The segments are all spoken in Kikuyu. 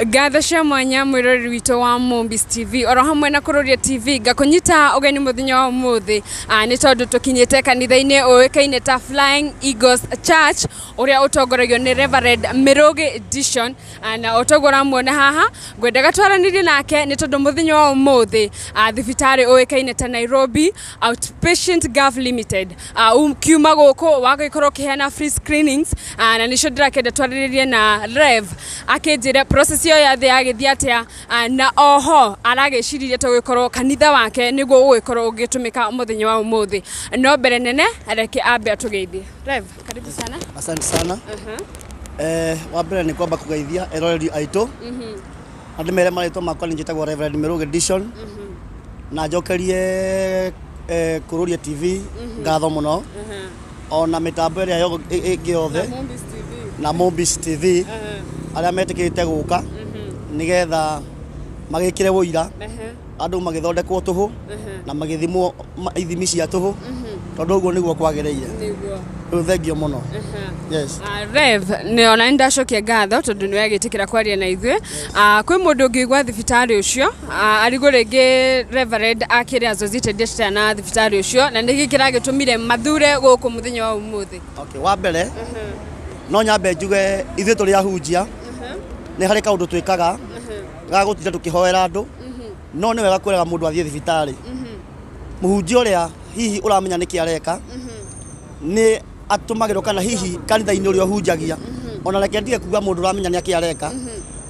Ngatho cia mwanya mwiroreri witũ wa Mombis TV oro hamwe na Kururia TV, ngakũnyita ũgeni mũthenya wa ũmũthĩ nĩ tondũ tũkinyĩte kanitha-inĩ ũĩkaine ta Flying Eagles Church ũrĩa ũtongoragio nĩ Reverend Mĩrũgĩ Dishon. Na o toguo ũramuona haha, ngwendaga twaranĩrie nake nĩ tondũ mũthenya wa ũmũthĩ thibitarĩ ũĩkaine ta Nairobi Outpatient Gulf Limited kiuma gũkũ wagĩkorwo ũkĩheana free screenings, na nĩcio ndĩrakĩenda twarĩrĩrie na Rev akĩnjĩre process ĩyo yothe yagĩthiĩ atĩa, na oho aragĩciririe tũgĩkorwo kanitha wake nĩguo ũgĩkorwo ũgĩtũmĩka mũthenya wa ũmũthĩ. No mbere nene reke ambe atũgeithie. Rev, karibu sana. Asante sana. Wa mbere nĩ kwamba kũgeithia eroreri aitũ na ndĩmere marĩtwa makwa nĩ njĩtagwo Reverend Mĩrũgĩ Dishon, na njokerie Kururia TV ngatho mũno ona mĩtambo ĩrĩa ĩngĩ yothe Mombis TV. Na Mombis TV arĩa metĩkĩrĩte gũka nĩgetha magĩkĩre ũira andũ magĩthondekwo tũhũ na magĩthimwo ithimi cia tũhũ, tondũ ũguo nĩguo kwagĩrĩire. Rĩu thengio mũno, yes. Rev, nĩ ona nĩ ndacokia ngatho tondũ nĩ wagĩtĩkĩra kwaria na ithuĩ. Kwĩ mũndũ ũngĩigua thibitarĩ ũcio arigwo rĩngĩ Reverend akĩrĩ associated atĩa na thibitarĩ ũcio na nĩkĩ kĩragĩtũmire mathure gũkũ mũthenya wa ũmũthĩ? Okay, wa mbere no nyambe njuge ithuĩ tũrĩ ahunjia nĩ harĩ kaũndũ twĩkaga ga gũtinda tũkĩhoera andũ, no nĩ wega kwĩraga mũndũ athiĩ thibitarĩ. Mũhunjia ũrĩa hihi ũramenya nĩkĩ areka nĩ atũmagĩrwo kana hihi kanitha-inĩ ũrĩa ũhunjagia, ona reke ndige kuga mũndũ ũramenya nĩ akĩ areka,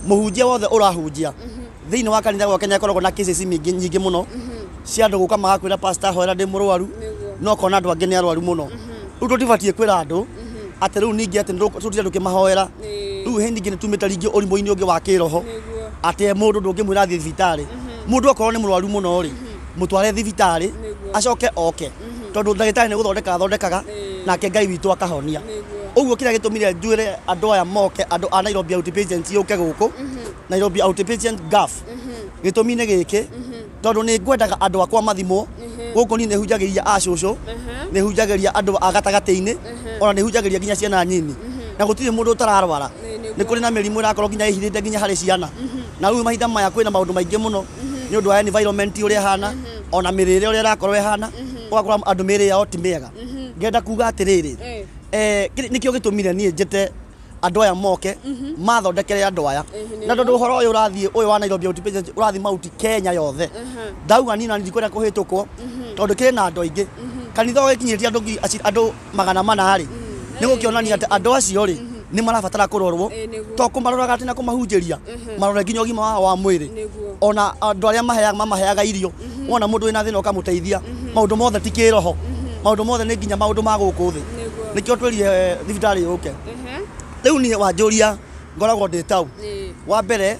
mũhunjia wothe ũrahunjia thĩinĩ wa kanitha gwake nĩ akoragwo na cases nyingĩ nyingĩ mũno cia andũ gũka magakwĩra, "Pastor, hoera, ndĩ mũrwaru," no kona andũ angĩ nĩ arwaru mũno. Rĩu tũtibatiĩ kwĩra andũ atĩ rĩu ningĩ atĩ tũtinda tũkĩmahoera. Rĩu hĩ ningĩ nĩ tumĩte rĩngĩ ũrimũ-inĩ ũngĩ wa kĩroho atĩ mũndũ ndũngĩmwĩra athiĩ thibitarĩ. Mũndũ okorwo nĩ mũrwaru mũno rĩ, mũtware thibitarĩ acoke oke, tondũ ndagĩtarĩ nĩ gũthondeka athondekaga nake Ngai witũ akahonia. Ũguo kĩrĩa gĩtũmire njuĩre andũ aya moke, andũ a Nairobi Outpatient yũke gũkũ Nairobi Outpatient Gulf, gĩtũmi nĩ gĩkĩ, tondũ nĩ ngwendaga andũ akwa mathimwo gũkũ. Niĩ nĩ hunjagĩria a cũcũ, nĩ hunjagĩria andũ a gatagatĩ-inĩ, ona nĩ hunjagĩria nginya ciana nyini, na gũtirĩ mũndũ ũtararwara. Nĩ kũrĩ na mĩrimũ ĩrakorwo nginya ĩhithĩte nginya harĩ ciana, na rĩu mahinda maya kwĩna maũndũ maingĩ mũno nĩ ũndũ wa environment ũrĩa ĩhana, ona mĩrĩre ũrĩa ĩrakorwo ĩhana, ũgakora andũ mĩrĩ yao ti mĩega. Ngenda kuga atĩrĩrĩ, nĩkĩo gĩtũmire niĩ njĩte andũ aya moke mathondekere andũ aya, na tondũ ũhoro ũyũ ũrathiĩ ũyũ wa Nairobi Outpatient ũrathiĩ Mount Kenya yothe, ndauga niĩ na ndikwenda kũhĩtũkwo tondũ kĩrĩ na andũ aingĩ. Kanitha ũgĩkinyĩtie andũ andũ 400 rĩ, nĩ gũkĩonania atĩ andũ acio rĩ nĩ marabatara kũrorwo, to kũmaroraga atĩ na kũmahunjĩria, marore nginya ũgima wao wa mwĩrĩ, ona andũ arĩa maheaga mamaheaga irio. Wona mũndũ wĩna thĩna ũkamũteithia. Maũndũ mothe ti kĩroho, maũndũ mothe nĩ nginya maũndũ ma gũkũ thĩ. Nĩkĩo twĩrire thibitarĩ yũke. Rĩu niĩ wanjũria ngoragwo ndĩ tau. Wa mbere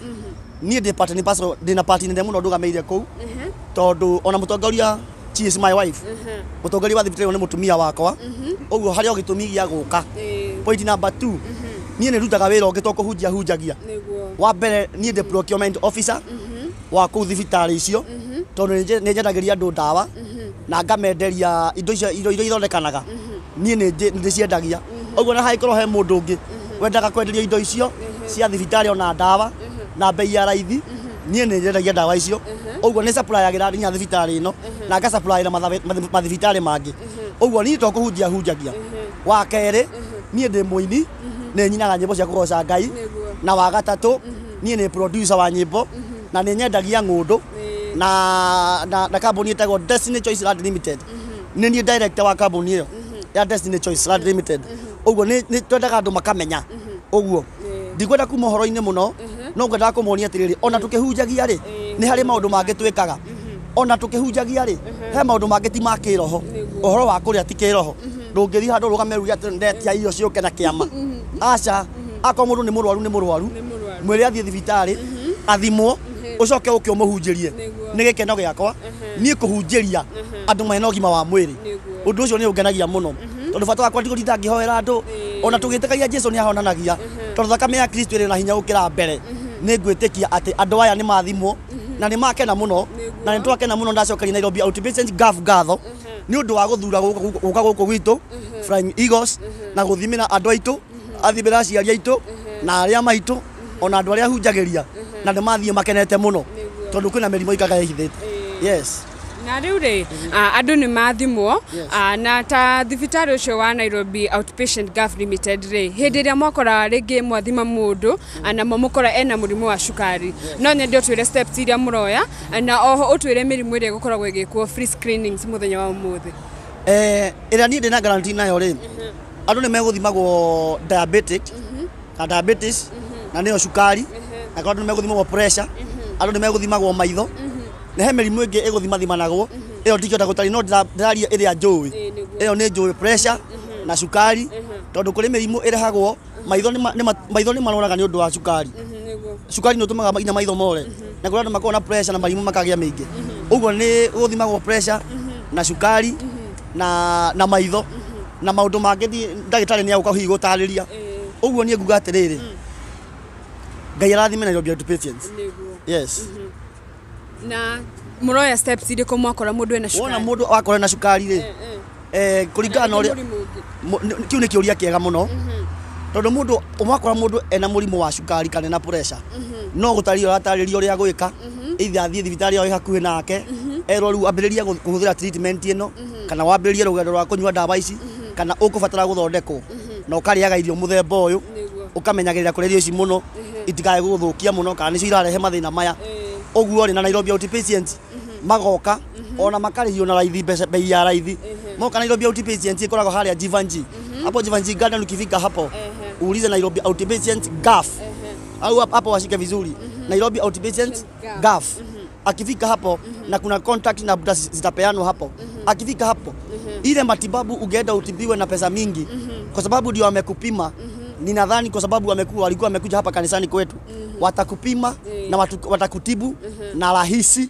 niĩ ndĩ part nĩ pastor, ndĩ na part nene mũno ndũgamĩire kũu, tondũ ona mũtongoria, she is my wife, mũtongoria wa thibitarĩ ĩyo nĩ mũtumia wakwa. Ũguo harĩ o gĩtũmi gĩa gũka. Point number 2, niĩ nĩ ndutaga wĩra ũngĩ to kũhunjia hunjagia. Wa mbere niĩ ndĩ procurement officer wa kũu thibitarĩ icio, tondũ nĩ nyendagĩria andũ ndawa na ngamenderia indo icio, indo iria ithondekanaga niĩ nĩ ndĩciendagia. Ũguo na hangĩkorwo he mũndũ ũngĩ wendaga kwenderio indo icio cia thibitarĩ ona ndawa na bei ya raithi, niĩ nĩ nyendagia ndawa icio. Ũguo nĩ supplyagĩra nginya thibitarĩ ĩno na ngasupplyĩra mathibitarĩ mangĩ. Ũguo niĩ to kũhunjia hunjagia. Wa kerĩ, niĩ ndĩ mũini, nĩ nyinaga nyĩmbo cia kũgoca Ngai. Na wa gatatũ, niĩ nĩ producer wa nyĩmbo na nĩ nyendagia ng'ũndũ na kambuni ĩtagwo Destiny Choice Land Limited. Nĩ niĩ director wa kambuni ĩyo ya Destiny Choice Land Limited. Ũguo nĩ twendaga andũ makamenya ũguo. Ndikwenda kuma ũhoro-inĩ mũno, no ngwendaga kũmonia atĩrĩrĩ, ona tũkĩhunjagia rĩ, nĩ harĩ maũndũ mangĩ twĩkaga. Ona tũkĩhunjagia rĩ, he maũndũ mangĩ ti ma kĩroho. Ũhoro wa kũrĩa ti kĩroho. Ndũngĩthiĩ handũ ũrũgame uge atĩ ndetia irio ciũke na kĩama. Aca, akorwo mũndũ nĩ mũrwaru, nĩ mũrwaru, mwĩre athiĩ thibitarĩ athimwo, ũcoke ũke ũmũhunjĩrie. Nĩ gĩkeno gĩakwa niĩ kũhunjĩria andũ mena ũgima wa mwĩrĩ. Ũndũ ũcio nĩ ũngenagia mũno, tondũ bata wakwa ndigũtinda ngĩhoera andũ. Ona tũgĩtĩkagia Jesu nĩ ahonanagia, tondũ thakame ya Kristo ĩrĩ na hinya gũkĩra mbere. Nĩ ngwĩtĩkia atĩ andũ aya nĩ mathimwo na nĩ makena mũno, na nĩ twakena mũno. Ndacokeria Nairobi Outpatient Gulf ngatho nĩ ũndũ wa gũthura gũka gũkũ gwitũ Flying Eagles na gũthimĩra andũ aitũ, athimĩra aciari aitũ na arĩa maitũ, ona andũ arĩa hunjagĩria. Na nĩ mathiĩ makenete mũno tondũ kwĩna mĩrimũ ikaga ĩhithĩte. Yes. Na rĩu rĩ, andũ nĩ mathimwo. Na ta thibitarĩ ũcio wa Nairobi Outpatient Gulf Limited rĩ, hĩndĩ ĩrĩa mwakora rĩngĩ mwathima mũndũ na mwamũkora ena mũrimũ wa cukari, no nyende ũtwĩre steps iria mũroya na oho ũtwĩre mĩrimũ ĩrĩa ĩgũkoragwo ĩgĩkwo free screenings mũthenya wa ũmũthĩ. Ĩrĩa niĩ ndĩna guarantee nayo rĩ, andũ nĩ megũthimagwo diabetic na diabetes na nĩyo cukari, na korwo andũ nĩ megũthimagwo pressure, andũ nĩ megũthimagwo maitho, na he mĩrimũ ĩngĩ ĩgũthimathimanagwo ĩyo ndingĩhota gũtarĩria, no ndĩraria ĩrĩa njũĩ. Ĩyo nĩ njũĩ pressure na cukari, tondũ kũrĩ mĩrimũ ĩrehagwo maitho maitho nĩ maroraga nĩ ũndũ wa cukari. Cukari nĩ ũtũmaga nginya maitho more, na kũrĩ andũ makoragwo na pressure na marimũ makagĩa mĩingĩ. Ũguo nĩ gũthimagwo pressure na cukari na maitho na maũndũ mangĩ ndagĩtarĩ nĩ agũka hihi gũtarĩria. Ũguo niĩ nguga atĩrĩrĩ, Ngai arathime Nairobi Outpatients. Yes. Na mũroya steps irĩkũ mwakora mũndũ ena Wona cukari? Mũndũ akorwo na cukari rĩ, kũringana na ũrĩa Mũrimũ ũngĩ. Kĩu nĩ kĩũria kĩega mũno, tondũ mũndũ ũmakora mũndũ ena mũrimũ wa cukari kana ena pressure, no gũtarĩria ũratarĩria ũrĩa gwĩka, either athiĩ thibitarĩ ĩyo ĩ hakuhĩ nake, erwo rĩu ambĩrĩrie kũhũthĩra treatment ĩno, kana wambĩrĩrie rũgendo rwa kũnyua ndawa ici, kana ũkũbatara gũthondekwo na ũkarĩaga irio mũthemba ũyũ, ũkamenyagĩrĩra kũrĩa irio ici mũno itikae gũgũthũkia mũno kana nĩcio irarehe mathĩna maya. Ũguo rĩ, na Nairobi Outpatients magoka ona makarĩhio na raithi, mbeca bei ya raithi. Moka Nairobi Outpatients ĩkoragwo harĩa Jivanji, hapo Jivanji Garden. Ukifika hapo uulize Nairobi Outpatients GAF au hapo washike vizuri, Nairobi Outpatients GAF. Akifika hapo, na kuna contact na zitapeanwa hapo, akifika hapo ile matibabu ungeenda utibiwe na pesa mingi, kwa sababu ndio amekupima, ninadhani kwa sababu walikuwa wamekuja hapa kanisani kwetu, watakupima na watakutibu na rahisi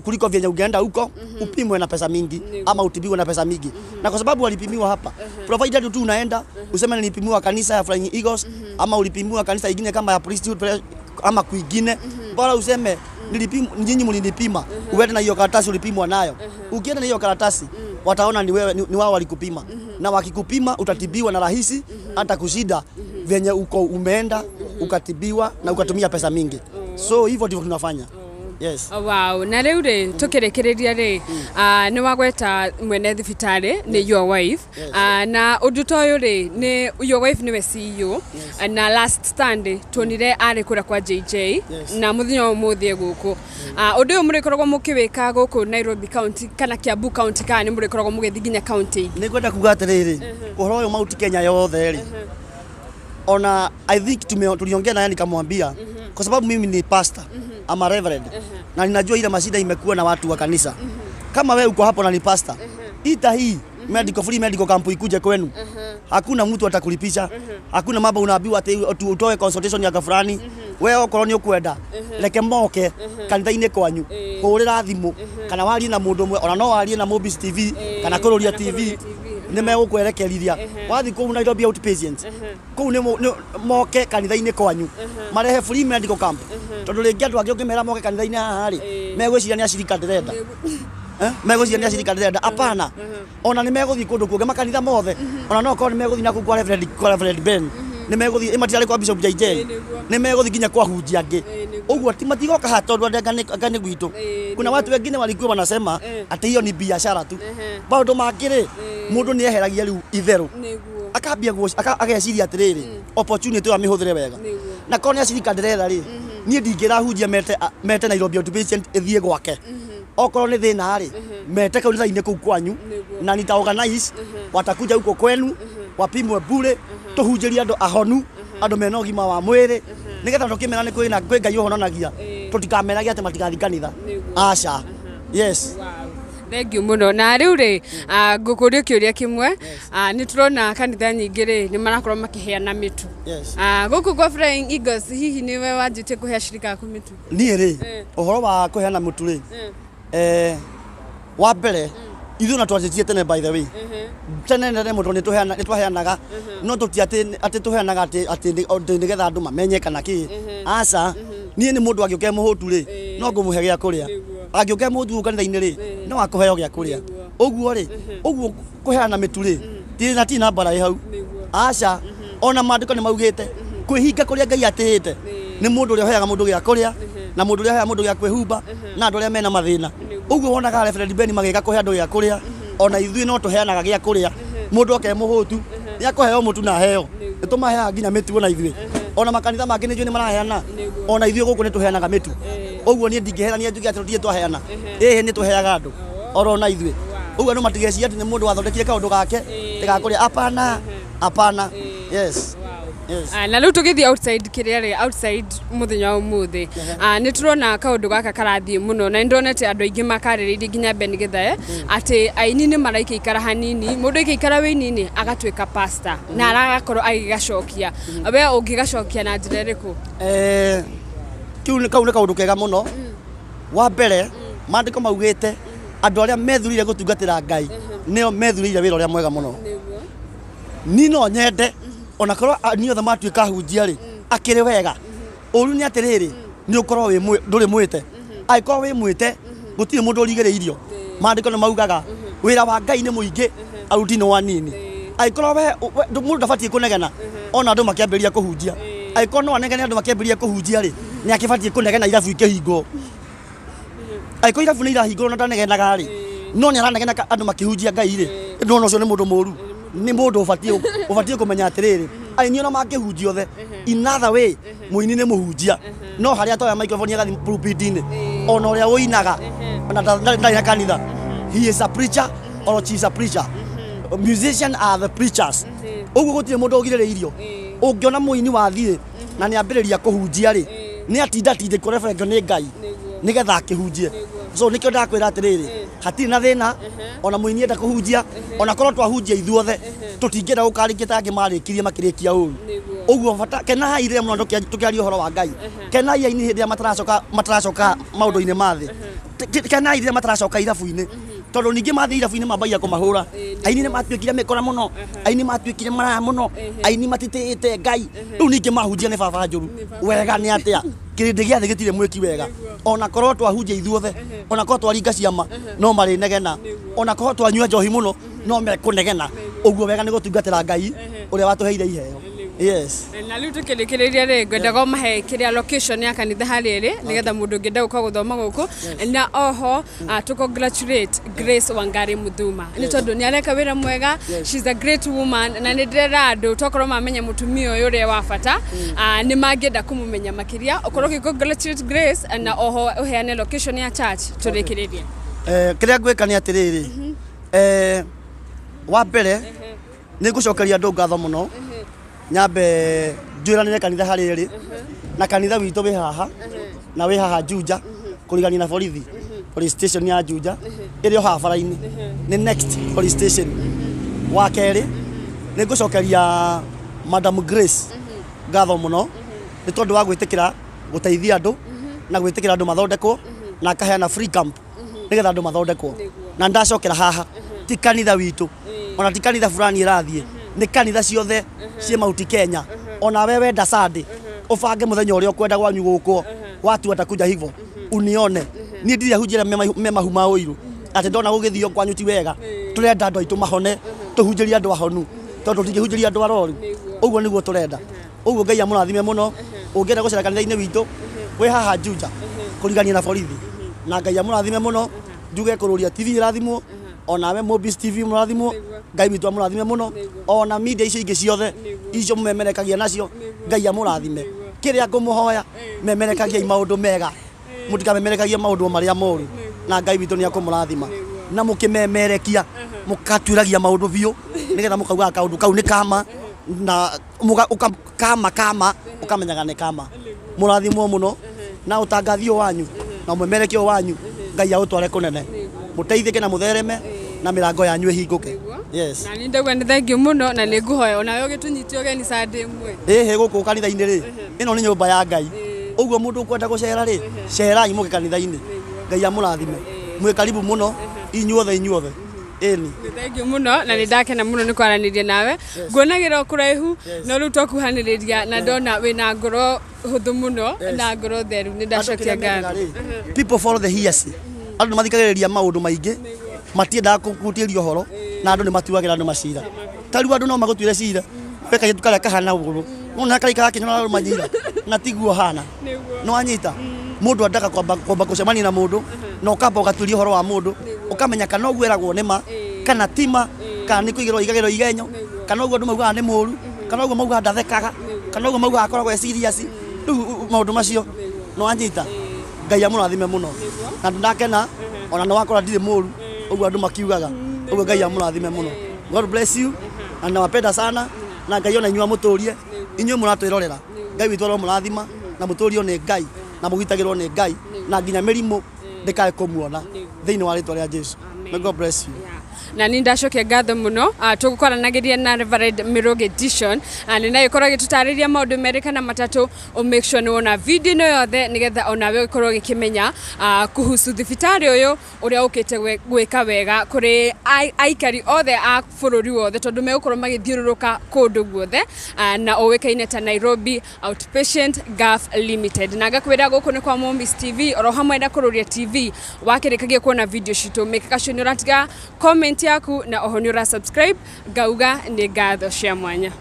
kuliko vyenye ungeenda huko upimwe na pesa mingi ama utibiwe na pesa mingi. Na kwa sababu walipimiwa hapa, provided tu unaenda useme nilipimiwa kanisa ya Flying Eagles ama ulipimiwa kanisa ingine kama ya Priesthood ama kwingine, bora useme nyinyi mlinipima, uende na hiyo karatasi ulipimwa nayo. Ukienda na hiyo karatasi wataona ni wewe, ni wao walikupima, na wakikupima utatibiwa na rahisi hata kushinda venye uko umeenda ukatibiwa na ukatumia pesa mingi. So hivyo ndivyo tunafanya. Yes. Wow, na rĩu rĩ, tũkĩrĩkĩrĩria rĩ, nĩ wagweta mwene thibitarĩ nĩ your wife. Na ũndũ ta ũyũ rĩ, nĩ your wife nĩwe CEO, na last Sunday tuonire arĩ kũrĩa kwa JJ na mũthenya wa ũmũthĩ e gũkũ. Ũndũ ũyũ mũrĩkoragwo mũkĩwĩka gũkũ Nairobi County kana Kiambu County, kana nĩ mũrĩkoragwo mũgĩthiĩ nginya county ingĩ? Nĩ ngwenda kuga atĩrĩrĩ, ũhoro ũyũ Mount Kenya yothe rĩ, ona I think tuliongea naye nikamwambia, kwa sababu mimi ni pastor, ama reverend, na ninajua ile mashida imekuwa na watu wa kanisa. Kama wewe uko hapo na ni pastor, ita hii medical, free medical camp ikuje kwenu. Hakuna mtu atakulipisha, hakuna mambo unaambiwa ati utoe consultation ya fulani. Wewe okorwo ni ukwenda, reke moke kanitha-inĩ kwanyu, hũrĩra thimũ kana warie na mũndũ ũmwe, ona no warie na Mobis TV kana Kururia TV, nĩ megũkwerekerithia wathiĩ kũu Nairobi Outpatients. Kũu nĩ moke kanitha-inĩ kwanyu marehe free medical camp, tondũ rĩngĩ andũ angĩ ũngĩmera moke kanitha-inĩ haha rĩ, megwĩciria nĩ acirika ndĩrenda. Megwĩciria nĩ acirika ndĩrenda. Hapana, ona nĩ megũthiĩ kũndũ kũngĩ, makanitha mothe, ona no korwo nĩ megũthiĩ na kũu kwa Reverend Ben, nĩ megũthiĩ matirarĩ kwa Bishop JJ, nĩ megũthiĩ nginya kwa hunjia angĩ. Ũguo ti matigoka haha tondũ andũ anga nĩ gwitũ. Kuna watu wengine walikuwa wanasema ati hiyo ni biashara tu. Maũndũ mangĩ rĩ, mũndũ nĩ eheragia rĩu itherũ, akambia ageciria atĩrĩrĩ, opportunity ĩyo amĩhũthĩre wega. Na korwo nĩ acirika ndĩretha rĩ, niĩ ndingĩrahunjia mete Nairobi Outpatient ĩthiĩ gwake. Okorwo nĩ thĩna rĩ, mete kanitha-inĩ kũu kwanyu na nita organize watakuja huko kwenu wapimwe bure, tũhunjĩrie andũ ahonu, andũ mena ũgima wa mwĩrĩ, nĩgetha tũkĩmera nĩ kwĩna kwĩ Ngai ũhononagia, tũtikameragie atĩ matigathiĩ kanitha. Aca. Yes. Thank you mũno. Na rĩu rĩ, ngũkũria kĩũria kĩmwe. Nĩ tũrona kanitha nyingĩ rĩ, nĩ marakorwo makĩheana mĩtu. Gũkũ kwa Flying Eagles, hihi nĩwe wanjĩtie kũhe ashirika aku mĩtu? Niĩ rĩ, ũhoro wa kũheana mũtu rĩ, wa mbere ithuĩ na twanjĩtie tene, by the way, tene tene mũno nĩ twaheanaga, no tũti atĩ tũheanaga atĩ nĩgetha andũ mamenye kana kĩ. Aca, niĩ nĩ mũndũ angĩũka e mũhũtu rĩ, no ngũmũhe gĩa kũrĩa. Angĩũka e mũhũtu gũkũ kanitha-inĩ rĩ, no akũheo gĩa kũrĩa. Ũguo rĩ, ũguo kũheana mĩtu rĩ, ti na ti na mbara ĩ hau. Aca, ona maandĩko nĩ maugĩte kwĩhinga kũrĩa Ngai atĩĩte. Nĩ mũndũ ũrĩa ũheaga mũndũ gĩa kũrĩa na mũndũ ũrĩa ũheaga mũndũ gĩa kwĩhumba na andũ arĩa mena mathĩna. Ũguo wonaga Reverend Ben magĩka kũhe andũ gĩa kũrĩa, ona ithuĩ no tũheanaga gĩa kũrĩa. Mũndũ oke mũhũtu nĩ akũheo mũtu na aheo. Nĩ tũmaheaga nginya mĩtu ona ithuĩ. Ona makanitha mangĩ nĩ njũĩ nĩ maraheana, ona ithuĩ gũkũ nĩ tũheanaga mĩtu. Ũguo niĩ ndingĩherania njuge atĩ tũtirĩ twaheana. Ĩhĩ nĩ tũheaga andũ oro na ithuĩ. Ũguo andũ matigecirie atĩ nĩ mũndũ wathondekire kaũndũ gake tigakũrĩa. Hapana, hapana. Yes. Yes. Na rĩu tũgĩthiĩ outside kĩrĩa rĩ outside mũthenya wa ũmũthĩ, nĩ tũrona kaũndũ gaka karathiĩ mũno na nĩ ndonete andũ aingĩ makarĩrĩirie nginya Ben Githae atĩ aini nĩ maraikaikara hanini, mũndũ aikaikara wĩini-inĩ agatuĩka pastor na aragakorwo agĩgacokia. We ũngĩgacokia na njĩra ĩrĩkũ? Kĩu nĩ kau nĩ kaũndũ kega mũno. Wa mbere maandĩko maugĩte andũ arĩa methurire gũtungatĩra Ngai nĩo methurĩire wĩra ũrĩa mwega mũno. Niĩ no nyende ona korwo niĩ othe matuĩka ahunjia rĩ, akĩrĩ wega. Ũru nĩ atĩrĩrĩ, nĩ ũkorwo wĩ ndũrĩ mwĩte. Angĩkorwo wĩ mwĩte gũtirĩ mũndũ ũrigĩrĩirio. Maandĩko nĩ maugaga wĩra wa Ngai nĩ mũingĩ, aruti nĩ wanini. Angĩkorwo we mũndũ ndabatiĩ kũnegena ona andũ makĩambĩrĩria kũhunjia. Angĩkorwo no anegene andũ makĩambĩrĩria kũhunjia rĩ, nĩ akĩbatiĩ kũnegena irabu ikĩhingwo. Angĩkorwo irabu nĩ irahingũrwo na ndanegenaga rĩ, no nĩ aranegena andũ makĩhunjia Ngai rĩ, ndona ũcio nĩ mũndũ mũru. Nĩ mũndũ ũbatiĩ kũmenya atĩrĩrĩ, aini ona mangĩhunjia othe, in other way, mũini nĩ mũhunjia. No harĩa atoya microphone agathiĩ pulpit-inĩ, ona ũrĩa ũinaga, ona ndarĩ na kanitha. He is a preacher or she is a preacher. Musicians are the preachers. Ũguo gũtirĩ mũndũ ũgirĩrĩirio. Ũngĩona mũini wathiĩ na nĩ ambĩrĩria kũhunjia rĩ, nĩ atinda tindĩkwo reference nĩ Ngai nĩgetha akĩhunjie. So nĩkĩo ndakwĩra atĩrĩrĩ, hatirĩ na thĩna ona mũini enda kũhunjia, ona korwo twahunjia ithuothe tũtingĩenda gũkarĩkia ta angĩ marĩkirie makĩrĩkia ũru. Ũguo bata kenai rĩrĩa mũno tũkĩaria ũhoro wa Ngai. Kenai aini hĩndĩ ĩrĩa mataracoka maũndũ-inĩ ma thĩ. Kenai rĩrĩa mataracoka irabu-inĩ. Tondũ ningĩ mathiĩ irabu-inĩ mambagia kũmahũra. Aini nĩ matuĩkire mĩkora mũno, aini matuĩkire maraya mũno, aini matitĩĩte Ngai. Rĩu ningĩ mahunjia nĩ baba njũru. Wega nĩ atĩa? Kĩrĩndĩ gĩa thĩ gĩtirĩ mwĩki wega. Ona korwo twahunjia ithuothe, ona korwo twaringa ciama, no marĩnegena. Ona korwo twanyua njohi mũno, no mekũnegena. Ũguo wega nĩ gũtungatĩra Ngai ũrĩa watũheire iheo. Yes. Na rĩu tũkĩrĩkĩrĩria rĩ, ngwendaga ũmahe kĩrĩa location ya kanitha harĩa ĩrĩ nĩgetha mũndũ ũngĩenda gũka gũthoma gũkũ, na oho tũ congratulate Grace Wangari Muthuma nĩ tondũ nĩ areka wĩra mwega. She's a great woman na nĩ ndĩrera andũ tokorwo mamenya mũtumia ũyũ ũrĩa wa bata, nĩ mangĩenda kũmũmenya makĩria. Ũkorwo ũgĩ congratulate Grace na oho ũheane location ya church tũrĩkĩrĩrie. Kĩrĩa ngwĩka nĩ atĩrĩrĩ, wa mbere nĩ ngũcokeria andũ ngatho mũno. Nyambe njwĩranĩre kanitha harĩa ĩrĩ, na kanitha witũ wĩ haha na wĩ haha Juja kũrigania na borithi, police station ya Juja ĩrĩ o haha bara-inĩ, nĩ next police station. Wa kerĩ nĩ ngũcokeria Madam Grace ngatho mũno nĩ tondũ wa gwĩtĩkĩra gũteithia andũ na gwĩtĩkĩra andũ mathondekwo na akaheana free camp nĩgetha andũ mathondekwo. Na ndacokera haha ti kanitha witũ, ona ti kanitha fulani ĩrathiĩ, nĩ kanitha ciothe ciĩ Mount Kenya. Ona we wenda Sunday ũbange mũthenya ũrĩa ũkwenda gwanyu gũkwo, watu watakuja hivyo unione. Niĩ ndirĩ ahunjia arĩa me mahu ma ũiru atĩ ndona gũgĩthio kwanyu ti wega. Tũrenda andũ aitũ mahone, tũhunjĩrie andũ ahonu, tondũ tũtingĩhunjĩria andũ aroru. Ũguo nĩguo tũrenda. Ũguo Ngai amũrathime mũno. Ũngĩenda gũcera kanitha-inĩ witũ wĩ haha Juja kũrigania na borithi, na Ngai amũrathime mũno. Njuge Kũrũria TV ĩrathimwo, onawe Mobis TV mũrathimwo, Ngai witũ amũrathime mũno, ona media icio ingĩ ciothe icio mũmemerekagia nacio, Ngai amũrathime. Kĩrĩa ngũmũhoya, memerekagiai maũndũ mega, mũtikamemerekagie maũndũ marĩa moru, na Ngai witũ nĩ akũmũrathima. Na mũkĩmemerekia mũkatuĩragia maũndũ biũ nĩgetha mũkaugaga kaũndũ kau nĩ kama na kama kama ũkamenyaga nĩ kama. Mũrathimwo mũno na ũtangathi ũyũ wanyu na ũmemerekia ũyũ wanyu, Ngai aũtware kũnene, mũteithĩke na mũthereme na mĩrango yanyu ĩhingũke. Yes. Na nĩ ndauga nĩ thengiũ mũno na nĩ ngũhoya onawe ũgĩtũnyite ũgeni Sunday ĩmwe. Ĩhĩ gũkũ kanitha-inĩ rĩ, ĩno nĩ nyũmba ya Ngai. Ũguo mũndũ ũkwenda gũcera rĩ, cerai mũke kanitha-inĩ. Ngai amũrathime. Mwĩ karibu mũno inyuothe inyuothe. Ĩni. Thengiũ mũno na nĩ ndakena mũno nĩ kwaranĩria nawe. Nguonagĩra o kũraihu no rĩu twakuhanĩrĩria na ndona wĩna ngoro hũthũ mũno na ngoro theru, nĩ ndacokia ngatho. People follow the hearsay. Andũ nĩ mathikagĩrĩria maũndũ maingĩ, matiendaga kũgutĩrio ũhoro, na andũ nĩ matuagĩra andũ macira. Ta rĩu andũ no magũtuĩre cira, we kairĩtu karĩa kahana ũguo, Nona karaikara akĩnyona rũmanyira na tiguo hana. Nĩguo. Nĩ wanyita mũndũ endaga kwamba gũcemania na mũndũ na ũkamba ũgaturia ũhoro wa mũndũ, ũkamenya kana ũguo eragwo nĩ ma kana ti ma, kana nĩ kũigĩrwo igagĩrwo igenyo, kana ũguo andũ maugaga nĩ mũru, kana ũguo maugaga ndathekaga, kana ũguo maugaga akoragwo e serious. Rĩu maũndũ macio nĩ wanyita. Ngai amũrathime mũno na ndakena ona nĩ wakora ndirĩ mũru ũguo andũ makiugaga ũguo. Ngai amũrathime mũno. God bless you na nawapenda sana, na Ngai ona inyuĩ amũtũrie, inyuĩ mũratwĩrorera. Ngai witũ aromũrathima na mũtũrio nĩ Ngai na mũgitagĩrwo nĩ Ngai na nginya mĩrimũ ndĩkae kũmuona thĩinĩ wa rĩtwa rĩa Jesu. May God bless you. Na nĩ ndacokia ngatho mũno. Tũgũkoranageria na Reverend Mirugi Dishon, nĩ na gĩkorwo agĩtũtarĩria maũndũ merĩ kana matatũ. O make sure nĩ wona video ĩno yothe nĩgetha onawe ũkorwo ũgĩkĩmenya kuhusu thibitarĩ ũyũ ũrĩa ũkĩte gwĩka wega kũrĩ aikari othe a bũrũri wothe, tondũ megũkorwo magĩthiũrũrũka kũndũ guothe, na ũĩkaine ta Nairobi Outpatient Gulf Limited. Na ngakwĩra gũkũ nĩ kwa Mombis TV oro hamwe na Kũrũria TV. Wakĩrĩkagia kuona video citũ, make sure nĩ ũratiga comment yaku na oho nĩ ũra subscribe. Ngauga nĩ ngatho cia mwanya.